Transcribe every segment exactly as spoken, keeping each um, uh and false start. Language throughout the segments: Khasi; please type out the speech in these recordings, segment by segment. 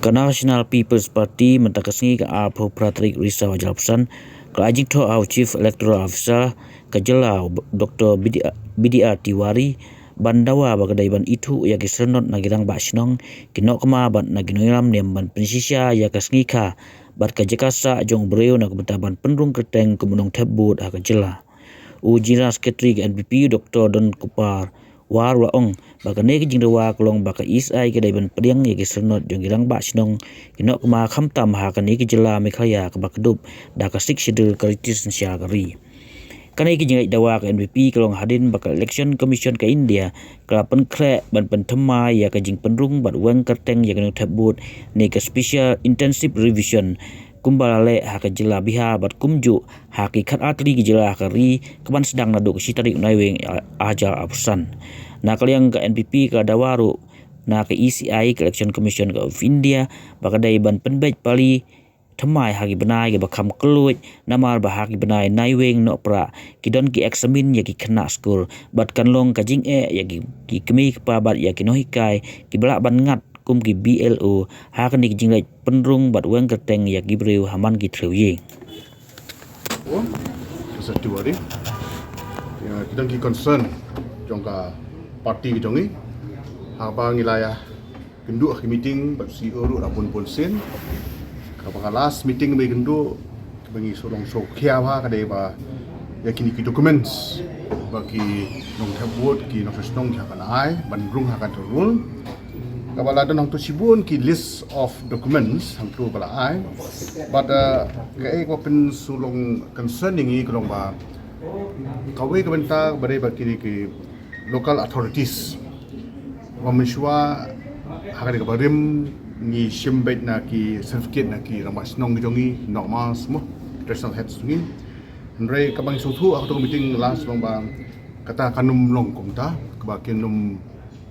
Ka National People's Party mynta ka sngi ka arphew phra tarik ri saw hajar arphew san ka la ai jingthoh ha u Chief Electoral Officer ka jylla, Doctor B D R, B D R Tiwari, ban dawa ba ka dei ban ithuh ïa ki syrnod na ki rangbah shnong, ki nongkma bad na ki nongïalam niam ban pynshisha ïa ka sngi kha bad ka jaka sah jong u briew na ka bynta ban pynrung kyrteng kum u nongthep vote ha ka jylla. U General Secretary ka N P P, Doctor Donkupar War, u la ong ba kane ka jingdawa ka long ba ka E C I ka dei ban pdiang ïa ki syrnod jong ki rangbah shnong, ki nongkma, khamtam ha kane ka jylla Meghalaya kaba kdup da ka Sixth Schedule, ka riti synshar ka ri. Kane ka jingleit dawa ka N P P ka long hadien ba ka Election Commission ka India ka la pynkhreh ban pynthymmai ïa ka jingpynrung bad weng kyrteng ïa ki nongthep vote ne ka Special Intensive Revision, kumba la leh ha ka jylla Bihar bad kumjuh ha ki khatar tylli ki jylla ha ka ri, kaban sdang naduh ka shi tarik u Naiwieng, ah, hajar arphew san. Na ka liang ka N P P ka la dawa ruh na ka E C I, ka Election Commission of India, ba ka dei ban pynbeit pali thymmai ha ki bnai kiba kham kylluid, namar ba ha ki bnai Naiwieng Nohprah ki don ki eksamin ïa ki khynnah skul bad kan long ka jingeh ïa ki, ki kmie kpa bad ïa ki nonghikai kiba lah ban ngat kum ki B L O ha kane ka jingleit pynrung bad weng kyrteng ïa ki briew ha man ki thriew ïing. Oh, Professor Tiwari. Ïa, ki don ki concern jong ka party ka jong ngi. Haba ngi la ïa kynduh ha ki meeting bad C E O ruh la bun bun sien. Kaba ka last meeting ba ngi kynduh, ba ngi shu long shu khia bha ka dei ba ïa kine ki documents ba ki nongthep vote, ki nongshong shnong ki hap ban ai ban rung ha ka roll. Kaba la don hangto shibun ki list of documents hangto ba la ai. But, uh, kaei kaba pyn shu long concern ïa ngi ka long ba kawei ka bynta ba dei ba kine ki local authorities. Ba mynshuwa ha kane ka barim ngi shim beit na ki certificate na ki rangbah shnong ki jong ngi, nongma, mo, traditional heads jong ngi. Hynrei kaba ngi sngewthuh ha kato ka meeting last long ba kata kan ym long kumta, kaba kin ym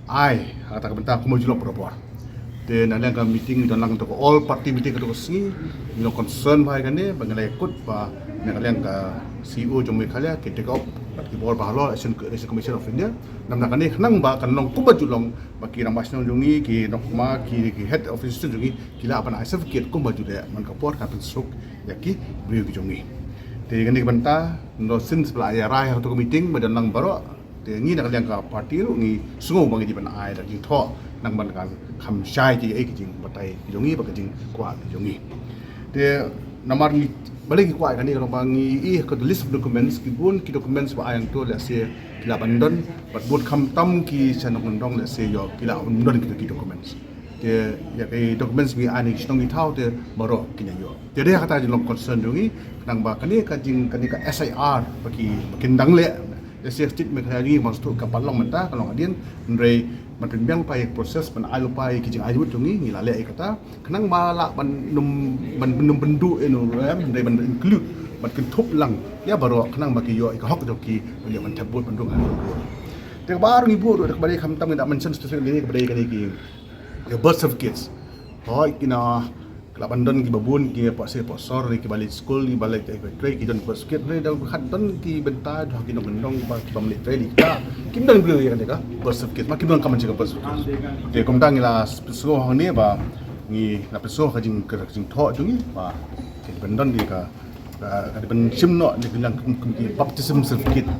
ai ha kata ka bynta kumba ju long barabor. Te na liang ka meeting ngi don lang to ka all party meeting kato ka sngi, ngi long concern bha ïa kane, ba ngi la ïakut ba na ka liang ka C E O jong Meghalaya ki take up bad ki bor ba halor Election, Election Commission of India. Namar kane khnang ba kan long kumba ju long ba ki rangbah shnong jong ngi, ki nongma, ki, ki head of institution jong ngi ki lah ban ai certificate kumba ju leh man ka por ka pynsuk ïa ki briew ki jong ngi. Te kane ka bynta, no, since ba la ïa rai ha kato ka meeting ba don lang baroh, te ngi na ka liang ka party ruh ngi sngew ba ngi dei ban ai da jingthoh, nang ban kan kham shai ki, eh, ki jingbatai ki jong ngi bad ki jingkwah ki jong ngi. Te namar ngi balei ngi kwah kane ka long ba ngi ïohi ka list of documents, ki bun ki documents ba ai hangto lehse ki lah ban don, bad bun khamtam ki shnong kyndong lehse ïoh ki lah ban don kita ki documents. Te ïa ki documents ngi ai na ki shnong ki thaw te baroh kin ïoh. Te dei kata jong long concern jong ngi, khnang ba kane ka jing, kane ka S I R ba ki, ba kin dang leh. Te state Meghalaya jong ngi, mangstu ka pat long mynta, ka long hadien, hynrei ban pynbiang lypa ïa ka process, ban ai lypa ïa ki jingai jingmut jong ngi, ngi la leh ïa kata. Khnang ba lah ban ym, ban ym pynduh ïa u rem, hynrei ban include, ban kynthup lang ïa baroh, khnang ba ki ïoh ïa ka hok jong ki, ban ïoh ban thep vote, ban rung ha ka vote. Te kaba ar ngi buh ruh, te kaba dei khamtam ngi da mention specifically kaba dei kane ki, ki birth certificates. Hooid, kine, ki lah ban don kiba bun, ki pasi pasor, kiba leit skul, kiba leit, eh, trei, ki don birth certificate, hynrei da khat don ki bynta, da ki nongkyndong ba ki bym leit trei, ki ta, kim don briew ïa kane ka birth certificate, ma kim don ka man ka birth certificate. Te kumta ngi la pynsngew hangne ba ngi la pynsngew ka jing, ka jingthoh jong ngi ba ki ban don ïa ka, ka, ka ban shim noh ne, ki nang kum, kum ki baptism certificate,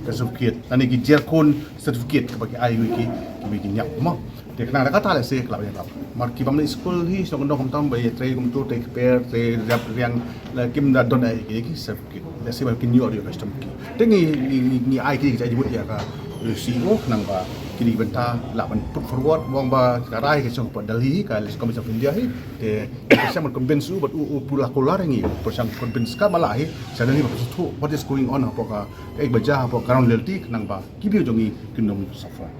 ka certificate, lane ki jyrkhun certificate kaba ki ai ïa ki, ki, ki ñiah mo. Te khnang da kata lehse ka la ïa lap. Mar ki bym leit skul hi, shnong kyndong khamtam ba ïa trei kumto, trei kper, trei rep riang, la kim da don ai ki, ki certificate. Lehse ba kin ïoh ïa ka shitom ki. Te ngi, ngi, ngi, ngi ai ki, ki jingmut ïa ka, eh, C E O khnang ba kine ki bynta lah ban put forward, wan ba ka rai ka shong pat Delhi, ka Election Commission of India hi. Te ka shang ban convince u, bad u, u pula kular ngi, ka shang convince ka ba lah hi, sha Delhi ba ka sngewthuh what is going on hapoh ka, ka, eh, ba jia hapoh ground reality, khnang ba ki briew jong ngi kin ym suffer.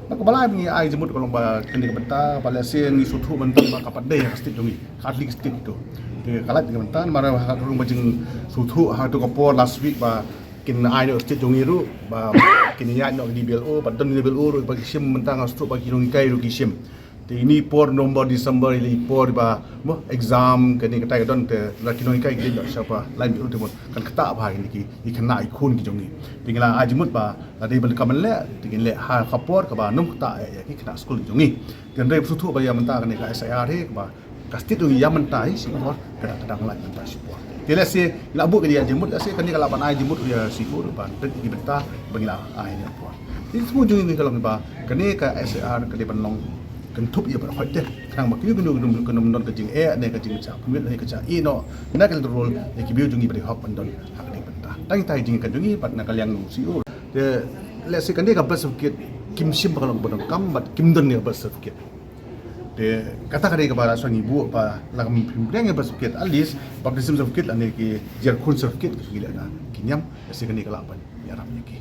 Bad kaba lai ngi ai jingmut ka long ba kane ka bynta, ba lehse ngi sngewthuh mynta ba ka pat dei ha ka state jong ngi, ka Athi League state to. Te ka lait ka bynta, namar ha ka rung ba jingsngewthuh ha kato ka por last week ba kin ai noh state jong ngi ruh, ba kin ïaid noh ki B L O, ba don ki B L O ruh ba ki shim mynta, nga sngewthuh ba ki nonghikai ruh ki shim. Te ine i por November, December, ine i por ba, mo, exam, kane katai ka don, te la ki nonghikai ki dei noh sha ba line B L O te mo, kan ktah bha ïa kine ki, ki khynnah ki khun ki jong ngi. Te ngi la ai jingmut ba lada ïa ban ka ban leh, te ngin leh ha ka por kaba nym ktah ïa, ïa ki khynnah skul ki jong ngi. Te hynrei sngewthuh ba ïa mynta kane ka S I R hi, kaba Ka state jong ngi ïa mynta hi shipor, ka dang, ka dang lait mynta shipor. Te lehse la buh ka jingmut, lehse kane ka lah ban ai jingmut ïa shipor ban peit ki bynta ba ngi la ai ne por. Te shu jong ngi ka long ba kane ka S I R ka dei ban long kynthup ïa baroh khoit te. Khnang ba kino kino kino kino don ka jingeh ne ka jingshah pynwit ne ka shah ïeh noh na ka electoral roll, ïa ki briew jong ngi ba dei hok ban don ha kane ka bynta. Tang ïa ka jingkyrkhu jong ngi bad na ka liang C E O. Te lehse kane ka birth certificate kim shym ba ka long ba donkam bad kim don ïa ka birth certificate. Te kata ka dei kaba la shong ngi buh ba la kam phim pdiang ïa birth certificate, at least baptism certificate lane ki jingkhun certificate ki leh na ki niam, lehse kane ka lah ban ïarap ïa ki.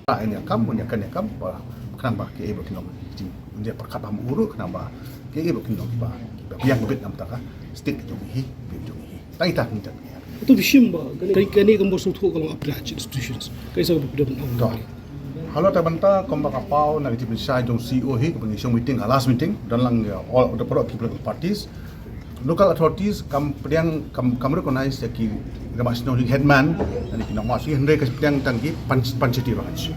Ba ïa kam, ïa kam, ïa kam ba khnang ba ki ei ba ki long jing, ïa pyrkhat ba mu uru khnang ba ki ei ba ki long ba ba biang bit nam ta ka state jong hi, bit jong hi. Tang ita ki jat. Tu bishim ba kane, kane ka mosong thu ka long approach institutions. Kaisa ka pdem. To. Halor ta bynta kumba ka paw na ka jingpynshai jong C E O hi, kaba ngi shong meeting, ka last meeting, don lang ïa all the product ki political parties. Local authorities kam pdiang, kam, kam recognize ïa ki Rangbah Shnong, headman, lane ki nongmah shnong, hynrei ka pdiang tang ki Panch-, Panchayati Raj.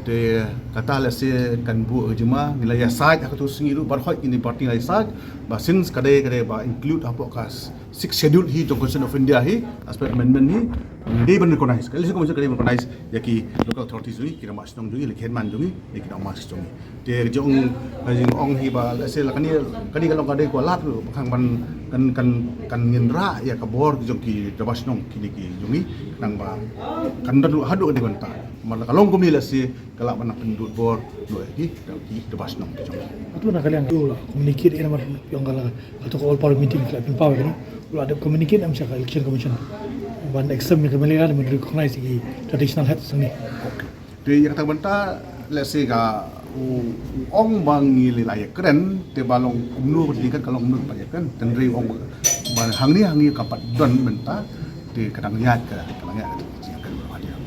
Te kata lehse kan buh ka jingma, ngi la ïasaid ha katu sngi ruh, baroh kine party la ïasaid ba since ka dei, ka dei ba include hapoh ka Sixth Schedule hi jong Constitution of India hi, as per amendment hi, dei ban recognize. Ka election commission ka dei ban recognize ïa ki local authorities jong ngi, ki rangbah shnong jong ngi, ki headman jong ngi, ïa ki nongmah shnong jong ngi. Te jong, ka jingong hi ba lehse la kane, kane ka long ka dei ka lad ruh ba khnang ban kan, kan, kan ngin rah ïa ka bor jong ki rangbah shnong kine ki jong ngi, khnang ba kan don ruh haduh ka dei bynta. Namar la ka long kumne lehse ka lah ban nang pynlut bor noh ïa ki, ki rangbah shnong ki jong ngi. Atu na ka liang u la communicate ïa namar ïong ka la, atu ka all party meeting ka la pynpaw ïa kane. U la dep communicate em sha ka election commission ban accept ïa ka MLA card, ban recognize ïa ki traditional heads hangne. Te ïa kata ka bynta lehse ka u, u ong ba ngi la ïakren, te ba long kumno ba dei ka long kumno ba ïakren, te hynrei u ong ba hangne hangne ka pat don bynta, te ka dang ïaid ka, ka dang ïaid ka jingïakren ba hadien.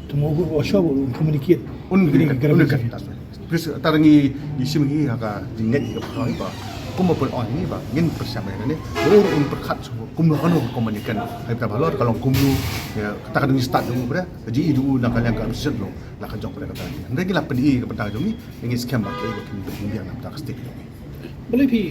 Te mo u, u shuwa u communicate. Un communicate, un communicate. Please, ta ngi, ngi shim ngi ha ka jingngeit ngi ka pynlong ba kumba pynlong ngi ba ngin pyrshang ba ne ba un pyrkhat kumno, kumno ka communicate. Hai ta ba halor ka long kumno, ïa, kata ka dang start jong u bre, ka jingïohi jong u na ka liang ka administration long la ka jong bre kata. Hynrei ngi la pyni ka bynta jong ngi, ngi skhem ba ka, ba kin, ba kin biang na bynta ka state jong ngi. Balei phi